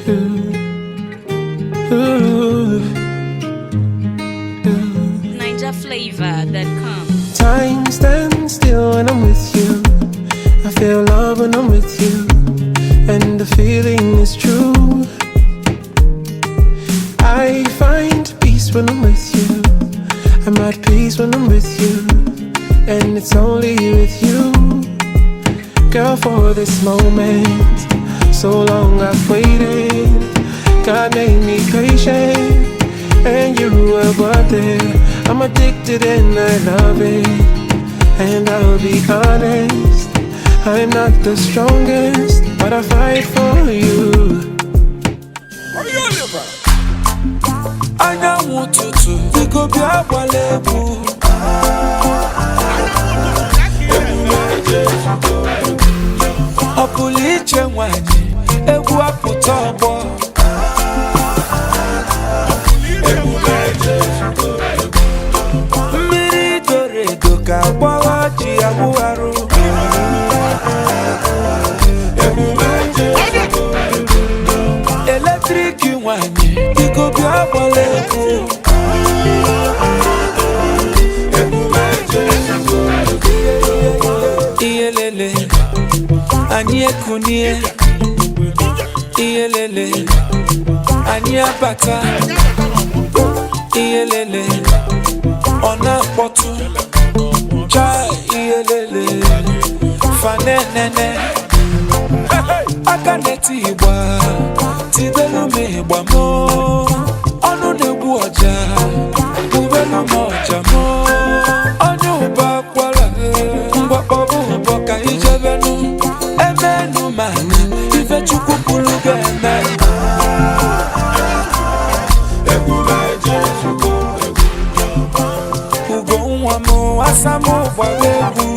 Ooh, ooh. NinjaFlavor.com. Time stands still when I'm with you. I feel love when I'm with you, and the feeling is true. I find peace when I'm with you. I'm at peace when I'm with you, and it's only with you. Girl, for this moment, so long I've waited. God made me patient, and you were worth it. I'm addicted and I love it. And I'll be honest, I'm not the strongest, but I fight for you. Anyanwụ ụtụtụ, biko bịa gbala egwu. Ọ pụrụ iche nwanyị, egwu apụta ọgbọ. Mmiri doro edo ka agbawa ji awụgharụ. Eletrik nwanyị, biko bịa gbala egwu. Ihe lele, anyị ekunie. Ihe lele, anyị abata. Ihe lele, ọ na-akpọtụ. Chai, ihe lele, fanenene. Aka na-eti ịgba, tidelu m ịgba mụ. Ọnụ na-egbu ọja, bubelu m ọja mụ. Onye ụba akwara, mgbakpọbụ ụbọ ka ijebenu. Emenu mana, ife Chukwu kwuru ga-eme. Ugo nwa m, asa m gbara egwu.